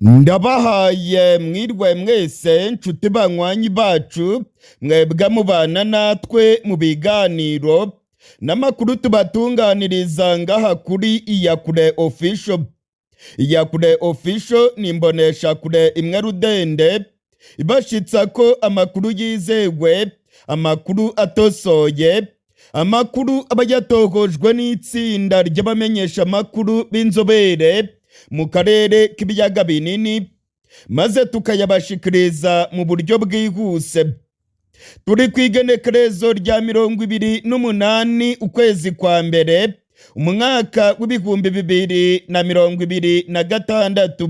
Ndabahaye mwirwe mwese, nshuti banywanyi bacu, mwebwe mubana natwe mu biganiro n'amakuru tubatunganiriza ngaha kuri Iyakure Official. Iyakure Official ni imboneshakure imwe rudende ibashitsa ko amakuru yizewe, amakuru atosoye, amakuru aba yatohojwe n'itsinda ry'abamenyeshamakuru b'inzobere mu karere k'ibiyaga binini, maze tukayabashikiriza mu buryo bwihuse. Turi ku igenekerezo rya 28 ukwezi kwa mbere, umwaka w'2026.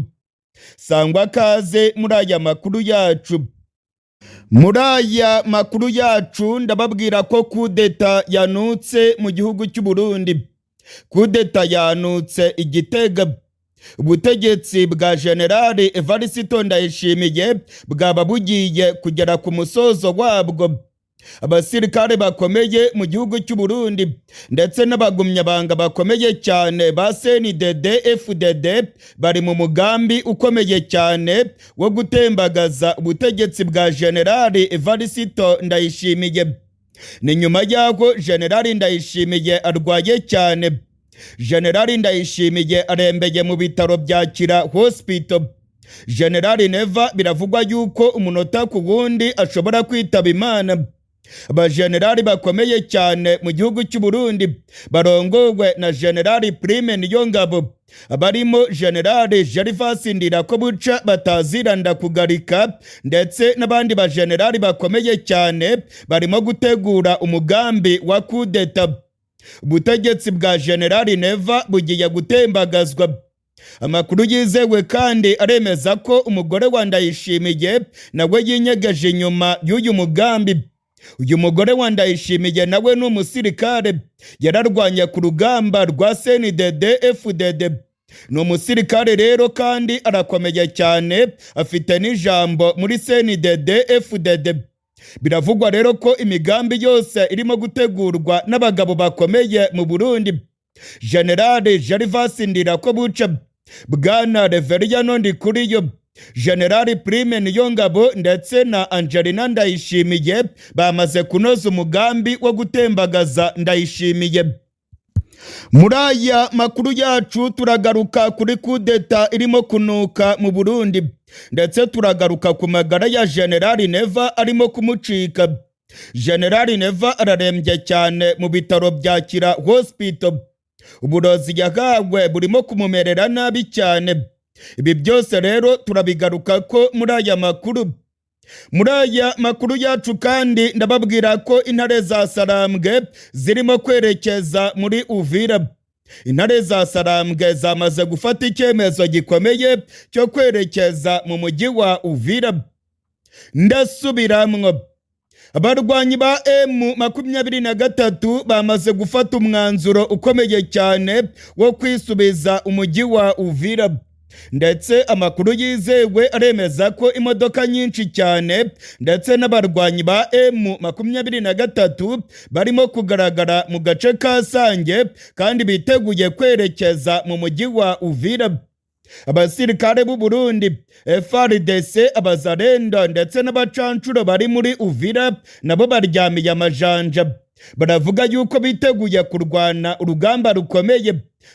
Sangwa kaze muri aya makuru yacu. Muri aya makuru yacu ndababwira ko kudeta yanutse mu gihugu cy'u Burundi. Kudeta yanutse igitega. Ubutegetsi bwa Generali Evariste Ndayishimiye bwaba bugiye kugera ku musozo wabwo. Abasirikare bakomeye mu gihugu cy'u Burundi ndetse n'abagumyabanga bakomeye cyane ba CNDD FDD bari mu mugambi ukomeye cyane wo gutembagaza ubutegetsi bwa Generali Evariste Ndayishimiye. Ni nyuma y'aho Generali Ndayishimiye arwaye cyane. Generali Ndayishimiye arembeye mu bitaro bya Kira Hospital. Generali Neva biravugwa yuko umunota ku wundi ashobora kwitaba Imana. Abajenerali bakomeye cyane mu gihugu cy'u Burundi barongowe na Generali Prime Niyongabo, barimo Generali Gervas Ndirakobuca bataziranda kugarika, ndetse n'abandi bajenerali bakomeye cyane barimo gutegura umugambi wa kudeta. Ubutegetsi bwa Generali Neva bugiye gutembagazwa. Amakuru yizewe kandi aremeza ko umugore wa Ndayishimiye nawe yinyegeje inyuma y'uyu mugambi. Uyu mugore wa Ndayishimiye nawe ni umusirikare, yararwanye ku rugamba rwa CNDD FDD. Ni umusirikare rero kandi arakomeye cyane, afite n'ijambo muri CNDD FDD. Biravugwa rero ko imigambi yose irimo gutegurwa n'abagabo bakomeye mu Burundi, Generali Gervas Ndirakobuca, Bwana Reveriyano Ndikuriyo, Generali Prime Niyongabo ndetse na Angelina Ndayishimiye bamaze kunoza umugambi wo gutembagaza Ndayishimiye. Muri aya makuru yacu turagaruka kuri kudeta irimo kunuka mu Burundi, ndetse turagaruka ku magara ya Generali Neva arimo kumucika. Generali Neva ararembye cyane mu bitaro bya Kira Hospital. Uburozi yahawe burimo kumumerera nabi cyane. Ibi byose rero turabigaruka ko muri aya makuru. Muri aya makuru yacu kandi ndababwira ko intare za Sarambwe zirimo kwerekeza muri Uvira. Intare za Sarambwe zamaze gufata icyemezo gikomeye cyo kwerekeza mu mujyi wa Uvira. Ndasubiramwo, abarwanyi ba M23 bamaze gufata umwanzuro ukomeye cyane wo kwisubiza umujyi wa Uvira, ndetse amakuru yizewe aremeza ko imodoka nyinshi cyane ndetse n'abarwanyi ba M23 barimo kugaragara mu gace ka Sange kandi biteguye kwerekeza mu mujyi wa Uvira. Abasirikare b'u Burundi, FARDC, abazarenda ndetse n'abacancuro bari muri Uvira nabo baryamiye amajanja, baravuga yuko biteguye kurwana urugamba rukomeye,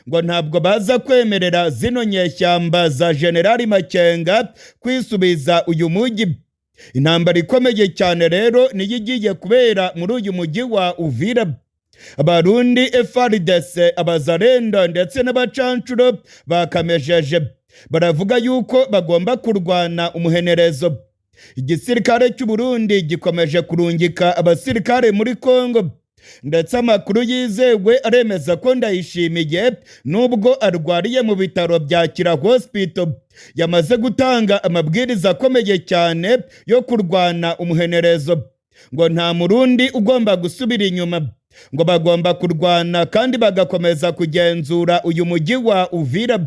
ngo ntabwo baza kwemerera zino nyeshyamba za Generali Makenga kwisubiza uyu mujyi. Intambara ikomeye cyane rero niyo igiye kubera muri uyu mujyi wa Uvira. Abarundi, FARDC, abazarenda ndetse n'abacancuro bakamejeje, baravuga yuko bagomba kurwana umuhenerezo. Igisirikare cy'u Burundi gikomeje kurungika abasirikare muri Kongo, ndetse amakuru yizewe aremeza ko Ndayishimiye, nubwo arwariye mu bitaro bya Kira Hospital, yamaze gutanga amabwiriza akomeye cyane yo kurwana umuhenerezo, ngo nta Murundi ugomba gusubira inyuma, ngo bagomba kurwana kandi bagakomeza kugenzura uyu mujyi wa Uvira.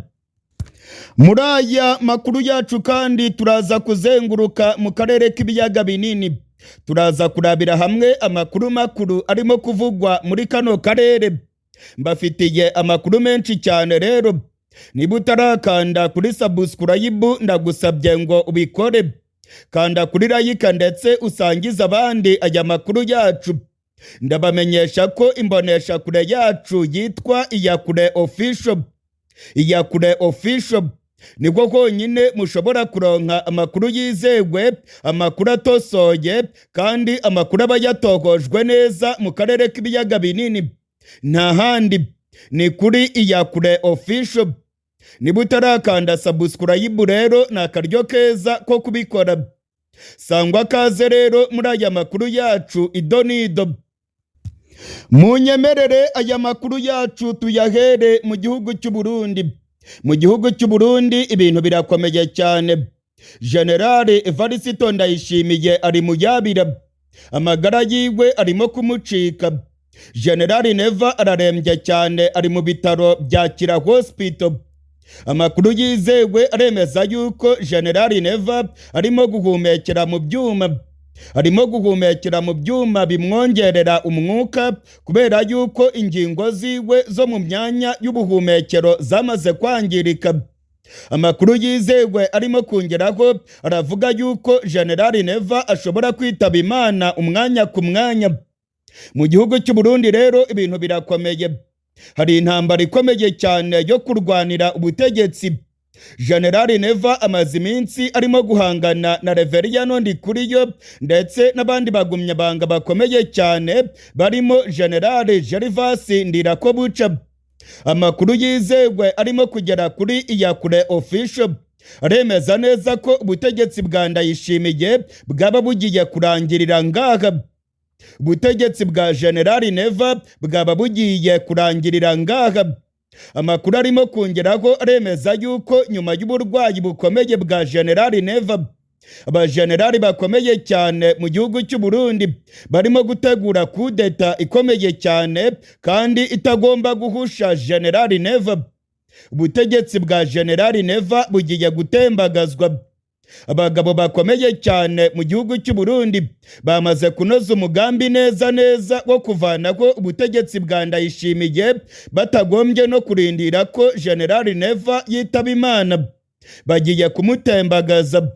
Muri aya makuru yacu kandi turaza kuzenguruka mu karere k'ibiyaga binini, turaza kurabira hamwe amakuru makuru arimo kuvugwa muri kano karere. Mbafitiye amakuru menshi cyane rero. Niba utarakanda kuri subscribe, ndagusabye ngo ubikore. Kanda kuri like ndetse usangize abandi aya makuru yacu. Ndabamenyesha ko imboneshakure yacu yitwa Iyakure Official. Iyakure Official nibwo honyine mushobora kuronka amakuru yizewe, amakuru atosoye kandi amakuru aba yatohojwe neza mu karere k'Ibiyaga Binini. Nta handi, ni kuri Iyakure Official. Niba utarakanda subscribe rero, ni akaryo keza ko kubikora. Sangwa kaze rero muri aya makuru yacu idonido. Munyemerere aya makuru yacu tuyahere mu gihugu cy'u Burundi. Mu gihugu cy'u Burundi ibintu birakomeye cyane. Generali Evariste Ndayishimiye ari mu yabira, amagara yiwe arimo kumucika. Generali Neva ararembye cyane, ari mu bitaro bya Kira Hospital. Amakuru yizewe aremeza yuko Generali Neva arimo guhumekera mu byuma, arimo guhumekera mu byuma bimwongerera umwuka, kubera yuko ingingo ziwe zo mu myanya y'ubuhumekero zamaze kwangirika. Amakuru yizewe arimo kongeraho aravuga yuko Generali Neva ashobora kwitaba Imana umwanya ku mwanya. Mu gihugu cy'u Burundi rero ibintu birakomeye, hari intambara ikomeye cyane yo kurwanira ubutegetsi. Generali Neva amaze iminsi arimo guhangana na Reveriyano Ndikuriyo ndetse n'abandi bagumyabanga bakomeye cyane barimo Generali Gervas Ndirakobuca. Amakuru yizewe arimo kugera kuri Iyakure Official aremeza neza ko ubutegetsi bwa Ndayishimiye bwaba bugiye kurangirira ngaha. Ubutegetsi bwa Generali Neva bwaba bugiye kurangirira ngaha. Amakuru arimo kongeraho aremeza yuko nyuma y'uburwayi bukomeye bwa Generali Neva, abajenerali bakomeye cyane mu gihugu cy'u Burundi barimo gutegura kudeta ikomeye cyane kandi itagomba guhusha Generali Neva. Ubutegetsi bwa Generali Neva bugiye gutembagazwa. Abagabo bakomeye cyane mu gihugu cy'u Burundi bamaze kunoza umugambi neza neza wo kuvanaho ubutegetsi bwa Ndayishimiye, batagombye no kurindira ko Generali Neva yitaba Imana. Bagiye kumutembagaza.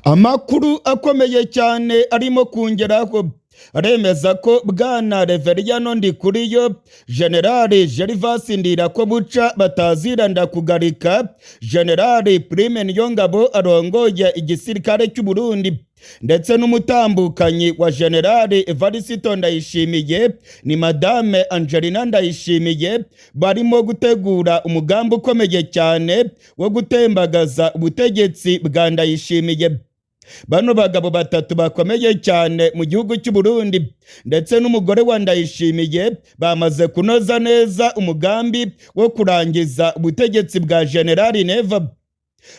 Amakuru akomeye cyane arimo kongeraho aremeza ko Bwana Reveriyano Ndikuriyo, Generali Gervas Ndirakobuca batazira Ndakugarika, Generali Prime Niyongabo arongoye igisirikare cy'u Burundi ndetse n'umutambukanyi wa Generali Evariste Ndayishimiye ni Madame Angelina Ndayishimiye, barimo gutegura umugambi ukomeye cyane wo gutembagaza ubutegetsi bwa Ndayishimiye. Bano bagabo batatu bakomeye cyane mu gihugu cy'u Burundi ndetse n'umugore wa Ndayishimiye bamaze kunoza neza umugambi wo kurangiza ubutegetsi bwa Generali Neva.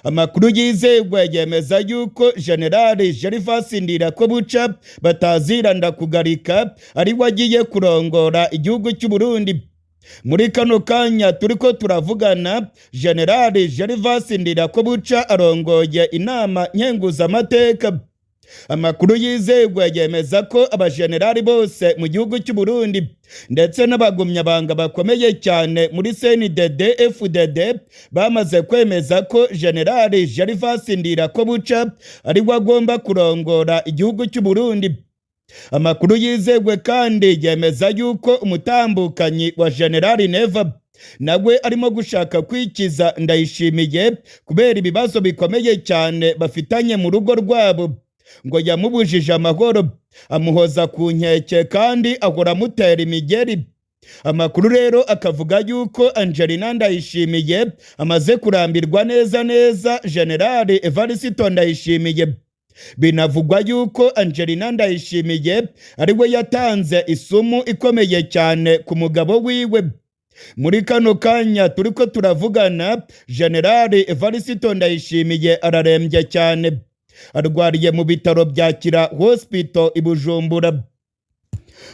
Amakuru yizewe yemeza yuko Generali Gervas Ndirakobuca batazira Ndakugarika ari we agiye kurongora igihugu cy'u Burundi. Muri kano kanya turiko turavugana, Generali Gervas Ndirakobuca arongoye Inama Nkenguzamateka. Amakuru yizewe yemeza ko abajenerali bose mu gihugu cy'u Burundi ndetse n'abagumyabanga bakomeye cyane muri CNDD FDD bamaze kwemeza ko Generali Gervas Ndirakobuca ari we agomba kurongora igihugu cy'u Burundi. Amakuru yizewe kandi yemeza yuko umutambukanyi wa Generali Neva nawe arimo gushaka kwikiza Ndayishimiye kubera ibibazo bikomeye cyane bafitanye mu rugo rwabo. Ngo yamubujije amahoro, amuhoza ku nkeke kandi ahora amutera imigeri. Amakuru rero akavuga yuko Angelina Ndayishimiye amaze kurambirwa neza neza Generali Evariste Ndayishimiye. Binavugwa yuko Angelina Ndayishimiye ari we yatanze isumu ikomeye cyane ku mugabo wiwe. Muri kano kanya turiko turavugana, Generali Evariste Ndayishimiye ararembye cyane, arwariye mu bitaro bya Kira Hospital i Bujumbura.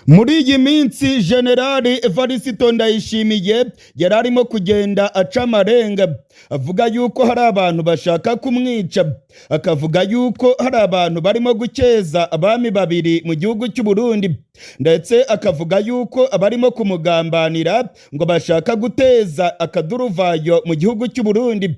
Muri iyi minsi Generali Evariste Ndayishimiye yari arimo kugenda aca amarenga, avuga yuko hari abantu bashaka kumwica, akavuga yuko hari abantu barimo gukeza abami babiri mu gihugu cy'u Burundi, ndetse akavuga yuko abarimo kumugambanira ngo bashaka guteza akaduruvayo mu gihugu cy'u Burundi.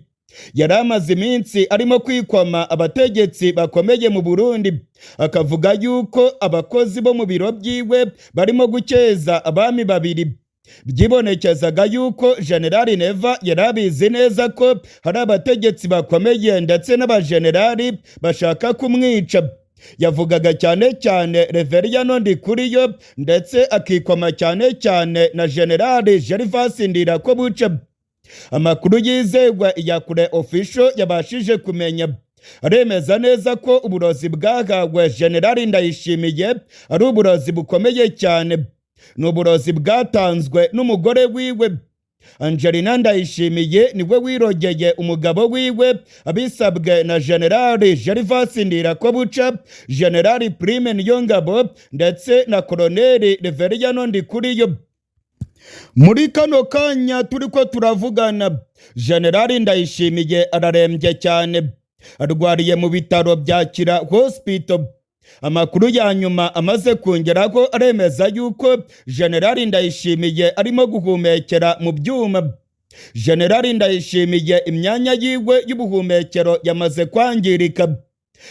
Yari amaze iminsi arimo kwikoma abategetsi bakomeye mu Burundi, akavuga yuko abakozi bo mu biro byiwe barimo gukeza abami babiri. Byibonekezaga yuko Generali Neva yari abizi neza ko hari abategetsi bakomeye ndetse n'abajenerali bashaka kumwica. Yavugaga cyane cyane Reveriyano Ndikuriyo, ndetse akikoma cyane cyane na Generali Gervas Ndirakobuca. Amakuru yizegwa Iyakure Official yabashije kumenya aremeza neza ko uburozi bwahawe Generali Ndayishimiye ari uburozi bukomeye cyane. Ni uburozi bwatanzwe n'umugore wiwe Angelina Ndayishimiye, niwe wirogeye umugabo wiwe abisabwe na Generali Gervas Ndirakobuca, Generali Prime Niyongabo ndetse na Koloneli Reveriyano Ndikuriyo. Muri kano kanya turi ko turavugana, Generali Ndayishimiye ararembye cyane, arwariye mu bitaro bya Kira Hospital. Amakuru ya nyuma amaze kongeraho aremeza yuko Generali Ndayishimiye arimo guhumekera mu byuma. Generali Ndayishimiye imyanya yiwe y'ubuhumekero yamaze kwangirika.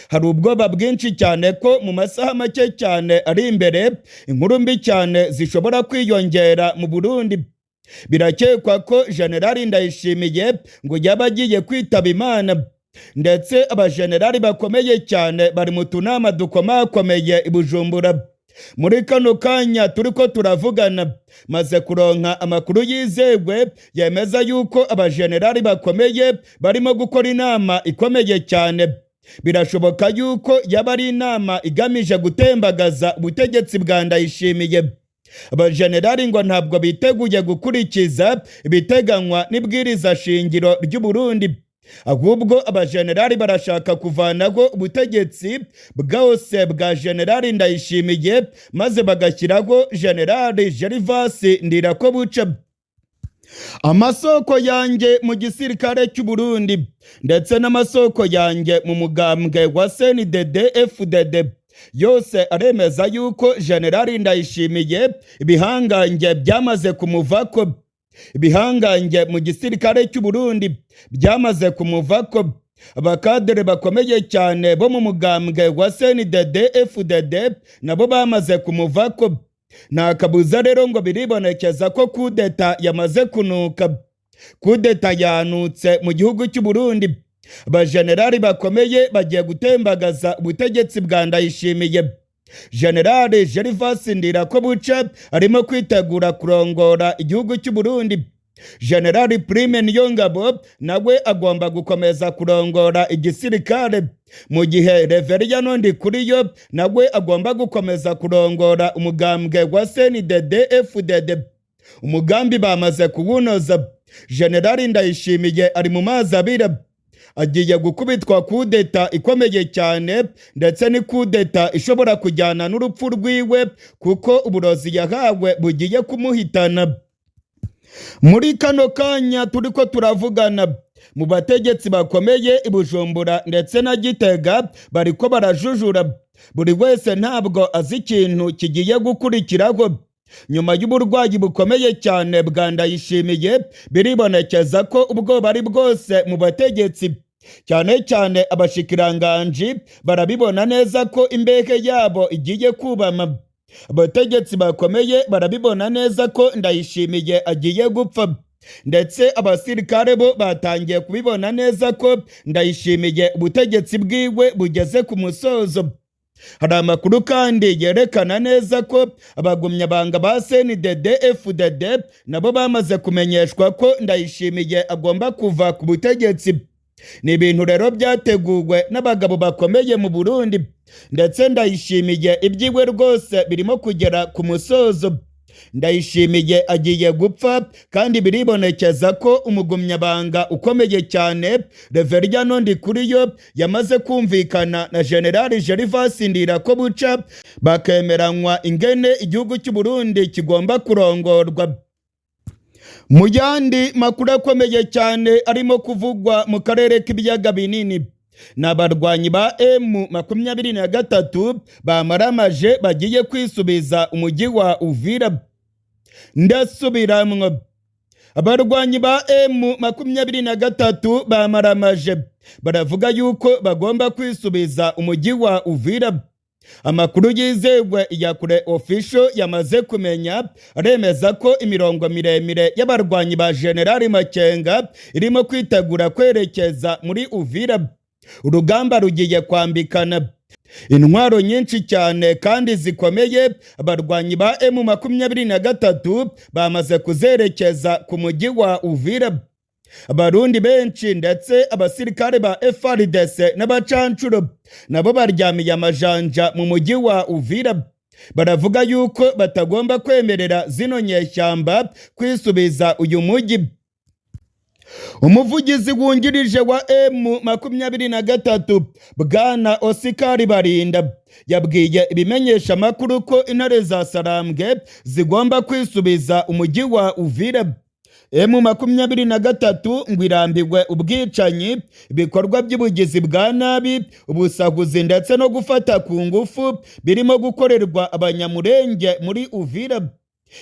Hari ubwoba bwinshi cyane ko mu masaha make cyane ari imbere inkuru mbi cyane zishobora kwiyongera mu Burundi. Birakekwa ko Generali Ndayishimiye ngo yaba agiye kwitaba Imana, ndetse abajenerali bakomeye cyane bari mu tunama dukomakomeye i Bujumbura. Muri kano kanya turi ko turavugana, maze kuronka amakuru yizewe yemeza yuko abajenerali bakomeye barimo gukora inama ikomeye cyane. Birashoboka yuko yaba ari inama igamije gutembagaza ubutegetsi bwa Ndayishimiye. Abajenerali ngo ntabwo biteguye gukurikiza ibiteganywa n'ibwiriza shingiro ry'u Burundi, ahubwo abajenerali barashaka kuvanaho ubutegetsi bwose bwa Generali Ndayishimiye, maze bagashyiraho Generali Gervas Ndirakobuca. Amasoko yanjye mu gisirikare cy'u Burundi ndetse n'amasoko yanjye mu mugambwe wa CNDD FDD yose aremeza yuko Generali Ndayishimiye ibihangange byamaze kumuvako. Ibihangange mu gisirikare cy'u Burundi byamaze kumuvako. Abakadere bakomeye cyane bo mu mugambwe wa CNDD FDD nabo bamaze kumuvako. Nta kabuza rero ngo biribonekeza ko kudeta yamaze kunuka. Kudeta yanutse mu gihugu cy'u Burundi. Abajenerali bakomeye bagiye gutembagaza ubutegetsi bwa Ndayishimiye. Generali Gervas Ndirakobuca arimo kwitegura kurongora igihugu cy'u Burundi. Generali Prime Niyongabo nawe agomba gukomeza kurongora igisirikare, mu gihe Reveriyano Ndikuriyo nawe agomba gukomeza kurongora umugambwe wa CNDD FDD. Umugambi bamaze kuwunoza. Generali Ndayishimiye ari mu mazi abira, agiye gukubitwa kudeta ikomeye cyane, ndetse ni kudeta ishobora kujyana n'urupfu rwiwe, kuko uburozi yahawe bugiye kumuhitana. Muri kano kanya turi ko turavugana, mu bategetsi bakomeye i Bujumbura ndetse na Gitega bariko barajujura. Buri wese ntabwo azi ikintu kigiye gukurikiraho. Nyuma y'uburwayi bukomeye cyane bwa Ndayishimiye, biribonekeza ko ubwoba ari bwose mu bategetsi, cyane cyane abashikiranganji barabibona neza ko imbehe yabo igiye kubama. Abategetsi bakomeye barabibona neza ko Ndayishimiye agiye gupfa, ndetse abasirikare bo batangiye kubibona neza ko Ndayishimiye ubutegetsi bwiwe bugeze ku musozo. Hari amakuru kandi yerekana neza ko abagumyabanga ba CNDD FDD nabo bamaze kumenyeshwa ko Ndayishimiye agomba kuva ku butegetsi. Ni ibintu rero byateguwe n'abagabo bakomeye mu Burundi, ndetse Ndayishimiye ibyiwe rwose birimo kugera ku musozo. Ndayishimiye agiye gupfa, kandi biribonekeza ko umugumyabanga ukomeye cyane Reveriyano Ndikuriyo yamaze kumvikana na Generali Gervas Ndirakobuca, bakemeranywa ingene igihugu cy'u Burundi kigomba kurongorwa. Mu yandi makuru akomeye cyane arimo kuvugwa mu karere k'ibiyaga binini, ni abarwanyi ba M23 bamaramaje bagiye kwisubiza umujyi wa Uvira. Ndasubiramwo, abarwanyi ba M23 bamaramaje baravuga yuko bagomba kwisubiza umujyi wa Uvira. Amakuru yizewe ya Kure Official yamaze kumenya aremeza ko imirongo miremire y'abarwanyi ba Generali Makenga irimo kwitegura kwerekeza muri Uvira. Urugamba rugiye kwambikana intwaro nyinshi cyane kandi zikomeye. Abarwanyi ba M23 bamaze kuzerekeza ku mujyi wa Uvira. Abarundi benshi ndetse abasirikare ba FARDC n'abacancuro nabo baryamiye amajanja mu mujyi wa Uvira, baravuga yuko batagomba kwemerera zino nyeshyamba kwisubiza uyu mujyi. Umuvugizi wungirije wa M23, Bwana Osikari Barinda, yabwiye ibimenyesha amakuru ko intare za Sarambwe zigomba kwisubiza umujyi wa Uvira. M23 ngo irambiwe ubwicanyi, ibikorwa by'ubugizi bwa nabi, ubusahuzi ndetse no gufata ku ngufu birimo gukorerwa Abanyamurenge muri Uvira.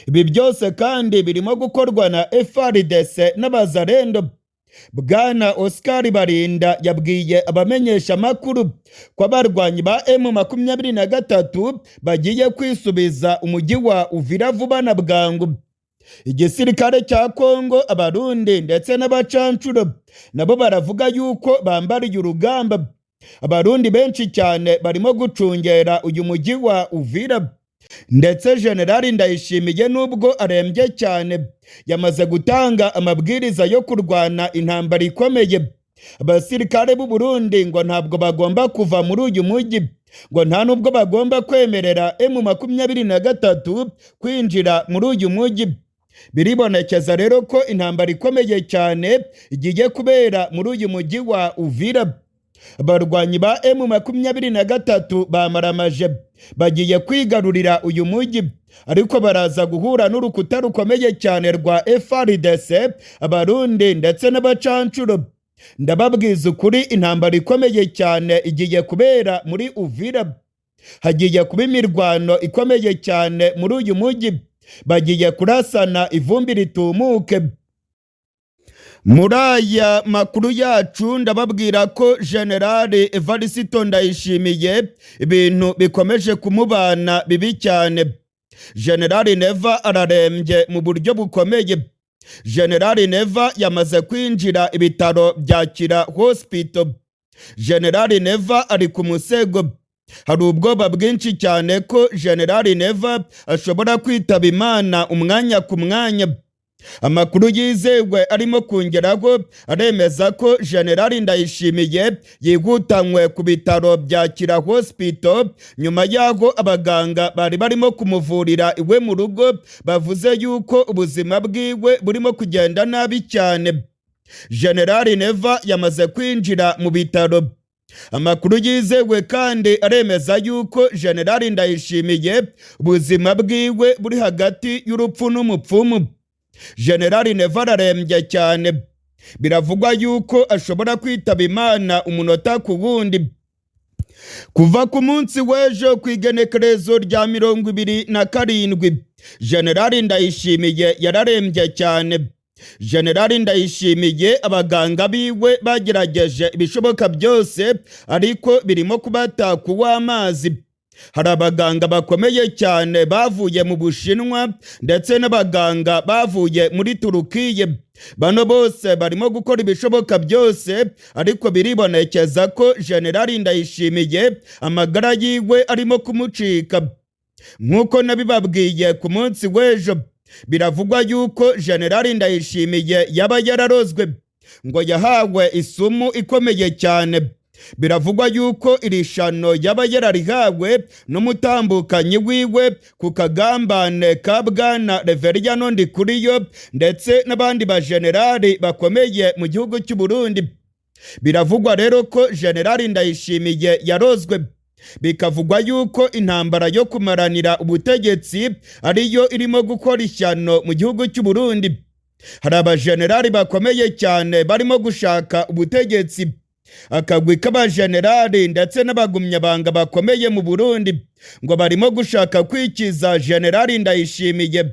Ibi byose kandi birimo gukorwa na FARDC n'Abazarendo. Bwana Oscar Barinda yabwiye abamenyesha amakuru ko abarwanyi ba M23 bagiye kwisubiza umujyi wa Uvira vuba na bwangu. Igisirikare cya Kongo, Abarundi ndetse n'abacancuro nabo baravuga yuko bambariye urugamba. Abarundi benshi cyane barimo gucungera uyu mujyi wa Uvira, ndetse Generali Ndayishimiye, nubwo arembye cyane, yamaze gutanga amabwiriza yo kurwana intambara ikomeye. Abasirikare b'u Burundi ngo ntabwo bagomba kuva muri uyu mujyi, ngo nta nubwo bagomba kwemerera M23 kwinjira muri uyu mujyi. Biribonekeza rero ko intambara ikomeye cyane igiye kubera muri uyu mujyi wa Uvira. Abarwanyi ba M23 bamaramaje bagiye kwigarurira uyu mujyi, ariko baraza guhura n'urukuta rukomeye cyane rwa FARDC, Abarundi ndetse n'abacancuro. Ndababwiza ukuri, intambara ikomeye cyane igiye kubera muri Uvira. Hagiye kuba imirwano ikomeye cyane muri uyu mujyi, bagiye kurasana ivumbi ritumuke. Muri aya makuru yacu ndababwira ko Generali Evariste Ndayishimiye ibintu bikomeje kumubana bibi cyane. Generali Neva ararembye mu buryo bukomeye. Generali Neva yamaze kwinjira ibitaro bya Kira Hospital. Generali Neva ari ku musego. Hari ubwoba bwinshi cyane ko Generali Neva ashobora kwitaba Imana umwanya ku mwanya. Amakuru yizewe arimo kongeraho aremeza ko Generali Ndayishimiye yihutanywe ku bitaro bya Kira Hospital nyuma y'aho abaganga bari barimo kumuvurira iwe mu rugo bavuze yuko ubuzima bwiwe burimo kugenda nabi cyane. Generali Neva yamaze kwinjira mu bitaro. Amakuru yizewe kandi aremeza yuko Generali Ndayishimiye ubuzima bwiwe buri hagati y'urupfu n'umupfumu. Generali Neva ararembye cyane, biravugwa yuko ashobora kwitaba Imana umunota ku wundi. Kuva ku munsi w'ejo ku igenekerezo rya 27, Generali Ndayishimiye yararembye cyane. Generali Ndayishimiye abaganga biwe bagerageje ibishoboka byose, ariko birimo kubata kuw'amazi. Hari abaganga bakomeye cyane bavuye mu Bushinwa ndetse n'abaganga bavuye muri Turukiye. Bano bose barimo gukora ibishoboka byose, ariko biribonekeza ko Generali Ndayishimiye amagara yiwe arimo kumucika. Nk'uko nabibabwiye ku munsi w'ejo, biravugwa yuko Generali Ndayishimiye yaba yararozwe, ngo yahawe isumu ikomeye cyane. Biravugwa yuko iri shano yaba yararihawe n'umutambukanyi wiwe ku kagambane ka bwana Reveriyano Ndikuriyo ndetse n'abandi bajenerali bakomeye mu gihugu cy'u Burundi. Biravugwa rero ko Generali Ndayishimiye yarozwe, bikavugwa yuko intambara yo kumaranira ubutegetsi ariyo irimo gukora ishyano mu gihugu cy'u Burundi. Hari abajenerali bakomeye cyane barimo gushaka ubutegetsi, akagwi k'abajenerali ndetse n'abagumyabanga bakomeye mu Burundi ngo barimo gushaka kwikiza Generali Ndayishimiye.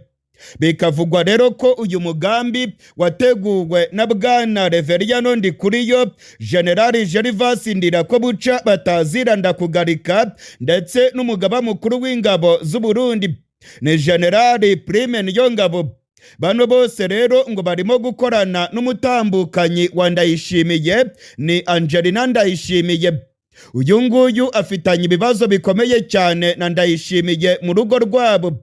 Bikavugwa rero ko uyu mugambi wateguwe na bwana Reveriyano Ndikuriyo, Generali Gervas Ndirakobuca batazira Ndakugarika, ndetse n'umugaba mukuru w'ingabo z'u Burundi ni Generali Prime Niyongabo. Bano bose rero ngo barimo gukorana n'umutambukanyi wa Ndayishimiye, ni Angelina Ndayishimiye. Uyu nguyu afitanye ibibazo bikomeye cyane na Ndayishimiye mu rugo rwabo.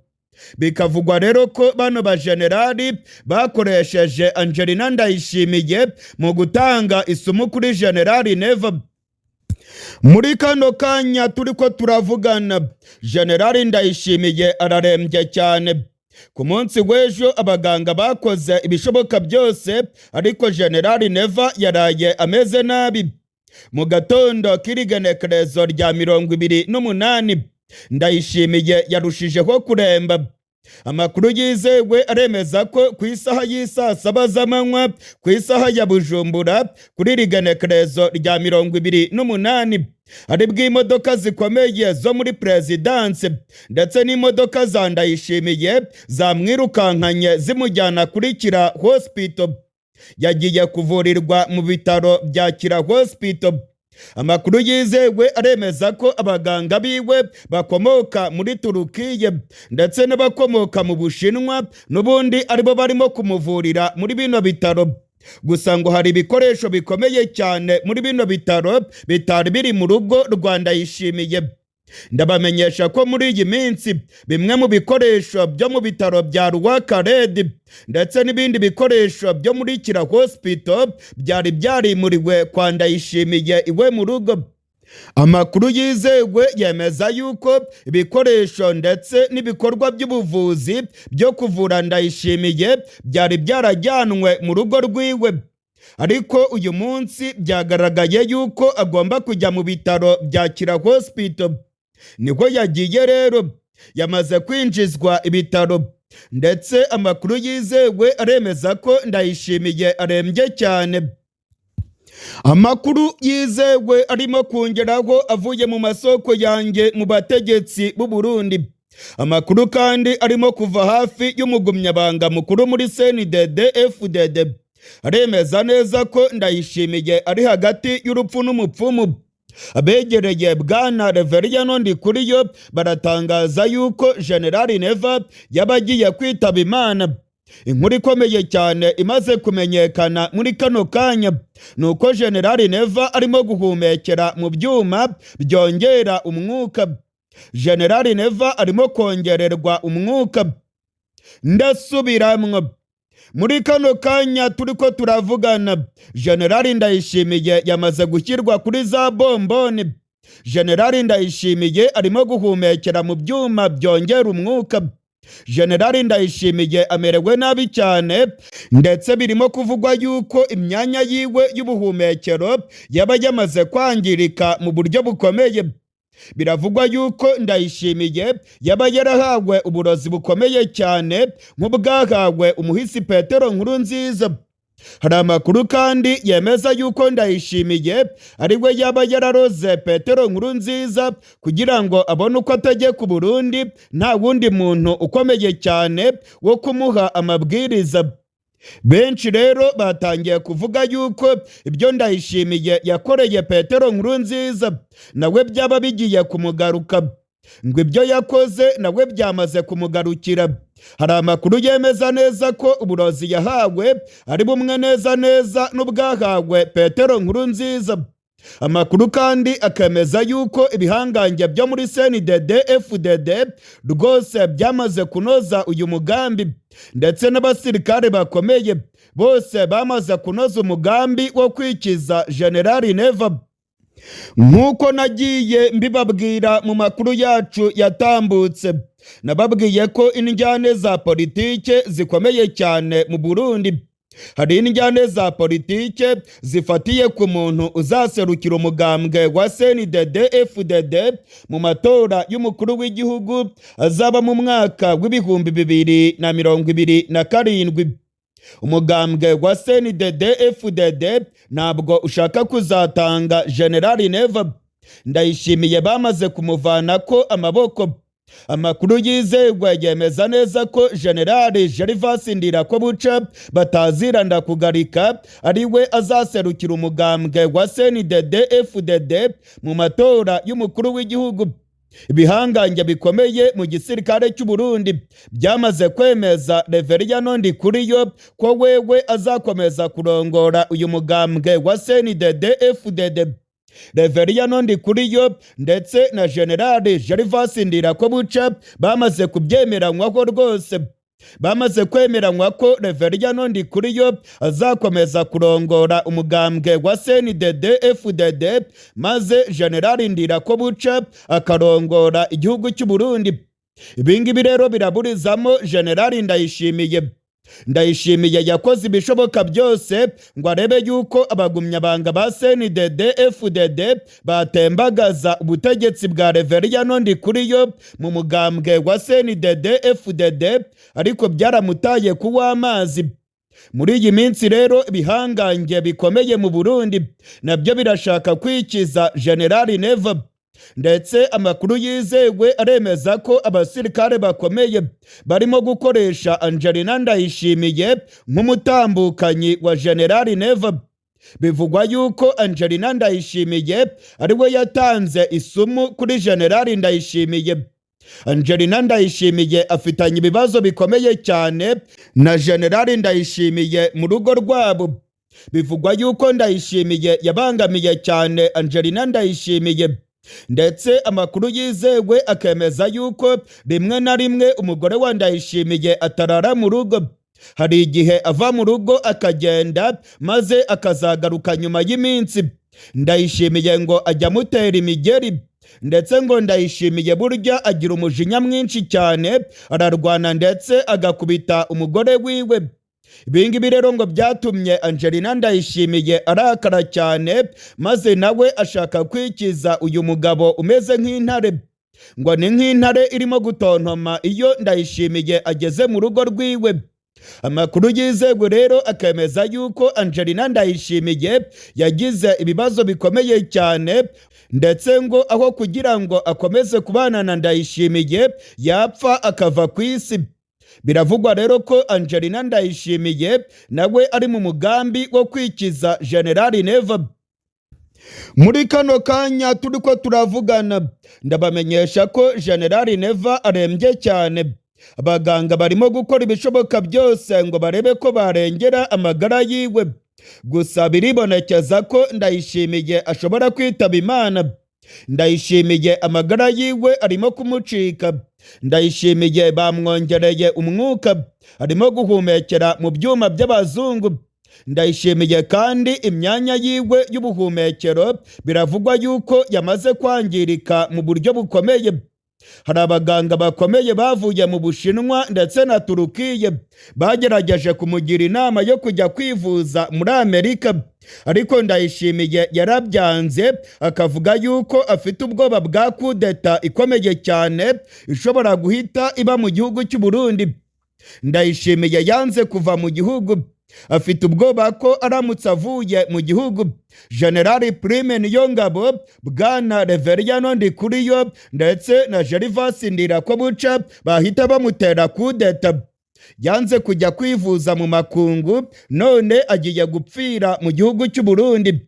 Bikavugwa rero ko bano bajenerali bakoresheje Angelina Ndayishimiye mu gutanga isumu kuri Generali Neva. Muri kano kanya turi ko turavugana, Generali Ndayishimiye ararembye cyane. Ku munsi w'ejo abaganga bakoze ibishoboka byose, ariko Generali Neva yaraye ameze nabi. Mu gatondo k'irigenekerezo rya 28, Ndayishimiye yarushijeho kuremba. Amakuru yizewe aremeza ko ku isaha y'isaa 7 z'amanywa ku isaha ya Bujumbura, kuri iri genekerezo rya 28, aribwo imodoka zikomeye zo muri perezidanse ndetse n'imodoka za Ndayishimiye zamwirukankanye zimujyana kuri Kira Hospital. Yagiye kuvurirwa mu bitaro bya Kira Hospital. Amakuru yizewe aremeza ko abaganga biwe bakomoka muri Turukiye ndetse n'abakomoka mu Bushinwa n'ubundi aribo barimo kumuvurira muri bino bitaro. Gusa ngo hari ibikoresho bikomeye cyane muri bino bitaro bitari biri mu rugo rwa Ndayishimiye. Ndabamenyesha ko muri iyi minsi bimwe mu bikoresho byo mu bitaro bya Rwakaredi ndetse n'ibindi bikoresho byo muri Kira Hospital byari byarimuriwe kwa Ndayishimiye iwe mu rugo. Amakuru yizewe yemeza yuko ibikoresho ndetse n'ibikorwa by'ubuvuzi byo kuvura Ndayishimiye byari byarajyanwe mu rugo rwiwe, ariko uyu munsi byagaragaye yuko agomba kujya mu bitaro bya Kira Hospital. Niko yagiye rero, yamaze kwinjizwa ibitaro, ndetse amakuru yizewe aremeza ko Ndayishimiye arembye cyane. Amakuru yizewe arimo kongeraho avuye mu masoko yanjye mu bategetsi b'u Burundi. Amakuru kandi arimo kuva hafi y'umugumyabanga mukuru muri CNDD FDD aremeza neza ko Ndayishimiye ari hagati y'urupfu n'umupfumu. Abegereye bwana Reveriyano Ndikuriyo baratangaza yuko Generali Neva yaba agiye kwitaba Imana. Inkuru ikomeye cyane imaze kumenyekana muri kano kanya ni uko Generali Neva arimo guhumekera mu byuma byongera umwuka. Generali Neva arimo kongererwa umwuka. Ndasubiramwo, muri kano kanya turi ko turavugana, Generali Ndayishimiye yamaze gushyirwa kuri za bomboni. Generali Ndayishimiye arimo guhumekera mu byuma byongera umwuka. Generali Ndayishimiye amerewe nabi cyane, ndetse birimo kuvugwa yuko imyanya yiwe y'ubuhumekero yaba yamaze kwangirika mu buryo bukomeye. Biravugwa yuko Ndayishimiye yaba yarahawe uburozi bukomeye cyane nk'ubwahawe umuhisi Petero Nkurunziza. Hari amakuru kandi yemeza yuko Ndayishimiye ari we yaba yararoze Petero Nkurunziza kugira ngo abone uko ategeka Uburundi nta wundi muntu ukomeye cyane wo kumuha amabwiriza. Benshi rero batangiye kuvuga yuko ibyo Ndayishimiye yakoreye Petero Nkurunziza nawe byaba bigiye kumugaruka, ngo ibyo yakoze nawe byamaze kumugarukira. Hari amakuru yemeza neza ko uburozi yahawe ari bumwe neza neza n'ubwahawe Petero Nkurunziza. Amakuru kandi akemeza yuko ibihangange byo muri CNDD FDD rwose byamaze kunoza uyu mugambi, ndetse n'abasirikare bakomeye bose bamaze kunoza umugambi wo kwikiza Generali Neva. Nk'uko nagiye mbibabwira mu makuru yacu yatambutse, nababwiye ko injyane za politike zikomeye cyane mu Burundi. Hari injyane za politike zifatiye ku muntu uzaserukira umugambwe wa CNDD FDD mu matora y'umukuru w'igihugu azaba mu mwaka w'2027. Umugambwe wa CNDD FDD ntabwo ushaka kuzatanga General Neva. Ndayishimiye bamaze kumuvana ko amaboko. Amakuru yizerwa yemeza neza ko General Gervas Ndirakobuca bataziranda kugarika ari we azaserukira umugambwe wa CNDD FDD mu matora y'umukuru w'igihugu. Ibihangange bikomeye mu gisirikare cy'u Burundi byamaze kwemeza Reveriyano Ndikuriyo ko wewe azakomeza kurongora uyu mugambwe wa CNDD FDD. Reveriyano Ndikuriyo ndetse na General Gervas Ndirakobuca bamaze kubyemeranywaho rwose. Bamaze kwemeranywa ko Reveriyano Ndikuriyo azakomeza kurongora umugambwe wa CNDD FDD, maze General Ndirakobuca akarongora igihugu cy'u Burundi. Ibingibi rero biraburizamo General Ndayishimiye. Ndayishimiye yakoze ibishoboka byose ngo arebe yuko abagumyabanga ba CNDD FDD batembagaza ubutegetsi bwa Reveriyano Ndikuriyo mu mugambwe wa CNDD FDD, ariko byaramutaye kuw'amazi. Muri iyi minsi rero, ibihangange bikomeye mu Burundi nabyo birashaka kwikiza General Neva. Ndetse amakuru yizewe aremeza ko abasirikare bakomeye barimo gukoresha Angelina Ndayishimiye nk'umutambukanyi wa General Neva. Bivugwa yuko Angelina Ndayishimiye ariwe yatanze isumu kuri General Ndayishimiye. Angelina Ndayishimiye afitanye ibibazo bikomeye cyane na General Ndayishimiye mu rugo rwabo. Bivugwa yuko Ndayishimiye yabangamiye cyane Angelina Ndayishimiye, ndetse amakuru yizewe akemeza yuko rimwe na rimwe umugore wa Ndayishimiye atarara mu rugo. Hari igihe ava mu rugo akagenda, maze akazagaruka nyuma y'iminsi. Ndayishimiye ngo ajya amutera imigeri, ndetse ngo Ndayishimiye burya agira umujinya mwinshi cyane, ararwana ndetse agakubita umugore wiwe. Ibingibi rero ngo byatumye Angelina Ndayishimiye arakara cyane, maze nawe ashaka kwikiza uyu mugabo umeze nk'intare. Ngo ni nk'intare irimo gutontoma iyo Ndayishimiye ageze mu rugo rwiwe. Amakuru yizewe rero akemeza yuko Angelina Ndayishimiye yagize ibibazo bikomeye cyane, ndetse ngo aho kugira ngo akomeze kubana na Ndayishimiye yapfa akava ku isi. Biravugwa rero ko Angelina Ndayishimiye nawe ari mu mugambi wo kwikiza General Neva. Muri kano kanya turi ko turavugana, ndabamenyesha ko General Neva arembye cyane. Abaganga barimo gukora ibishoboka byose ngo barebe ko barengera amagara yiwe, gusa biribonekeza ko Ndayishimiye ashobora kwitaba Imana. Ndayishimiye amagara yiwe arimo kumucika. Ndayishimiye bamwongereye umwuka, arimo guhumekera mu byuma by'abazungu. Ndayishimiye kandi imyanya yiwe y'ubuhumekero biravugwa yuko yamaze kwangirika mu buryo bukomeye. Hari abaganga bakomeye bavuye mu Bushinwa ndetse na Turukiye bagerageje kumugira inama yo kujya kwivuza muri Amerika, ariko Ndayishimiye yarabyanze, akavuga yuko afite ubwoba bwa kudeta ikomeye cyane ishobora guhita iba mu gihugu cy'u Burundi. Ndayishimiye yanze kuva mu gihugu, afite ubwoba ko aramutse avuye mu gihugu, General Prime Niyongabo, Bwana Reveriyano Ndikuriyo ndetse na Gervas Ndirakobuca bahita bamutera kudeta. Yanze kujya kwivuza mu makungu, none agiye gupfira mu gihugu cy'u Burundi.